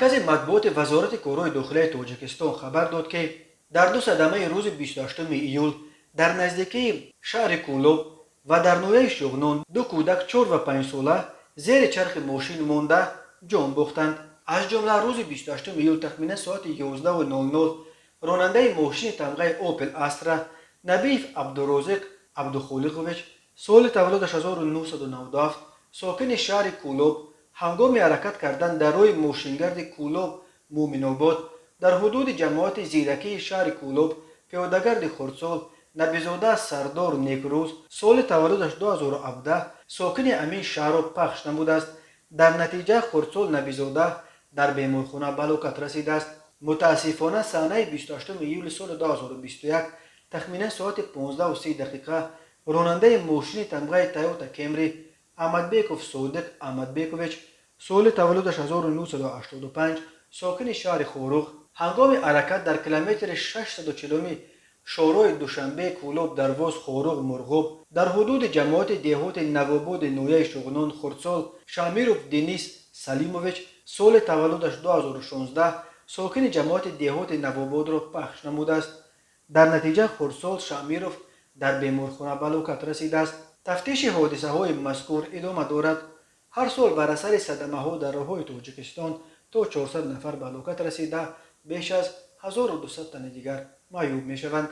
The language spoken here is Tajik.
Маркази матбуоти Вазорати корҳои дохилаи Тоҷикистон хабар дод, ки дар ду садамаи рӯзи 28 июл дар наздикии шаҳри Кӯлоб ва дар ноҳияи Шуғнон ду кӯдак 4 ва 5 сола зери чархи мошин монда ҷон бохтанд. Аз ҷумла, рӯзи 28 июл тахминан соати 11:00 ронандаи мошини тамғаи «Опел Астра» Набиев Абдурозиқ Абдухолиқович, соли таваллудаш 1997, сокини шаҳри Кӯлоб, ҳангоми ҳаракат кардан дар роҳи мошингарди Кӯлоб Муъминобод дар ҳудуди ҷамоати Зиракии шаҳри Кӯлоб пиёдагарди хурдсол Набизода Сардор Некрӯз, соли таваллудаш 2017, сокини ҳамин шаҳрро пахш намудааст. Дар натиҷа хурдсол Набизода дар беморхона ба ҳалокат расидааст. Мутаассифона, санаи 28 июли соли 2021 тахминан соати 15:30 дақиқа ронандаи мошини тамғаи «Тойота Кемри» Аҳмадбеков Содиқ Аҳмадбекович, соли таваллудаш 1985, сокини шаҳри Хоруғ, ҳангоми ҳаракат дар километри 640 шоҳроҳи Душанбе Кӯлоб Дарвоз Хоруғ Мурғоб дар ҳудуди ҷамоати деҳоти Навободи ноҳияи Шуғнон хурдсол Шамиров Денис Салимович, соли таваллудаш 2016, сокини ҷамоати деҳоти Навободро пахш намудааст. Дар натиҷа хурдсол Шамиров дар беморхона ба ҳалокат расидааст. Тафтиши ҳодисаҳои мазкур идома дорад. Ҳар сол бар асари садамаҳо дар роҳҳои Тоҷикистон то 400 нафар ба ҳалокат расида, беш аз 1200 тани дигар маъюб мешаванд.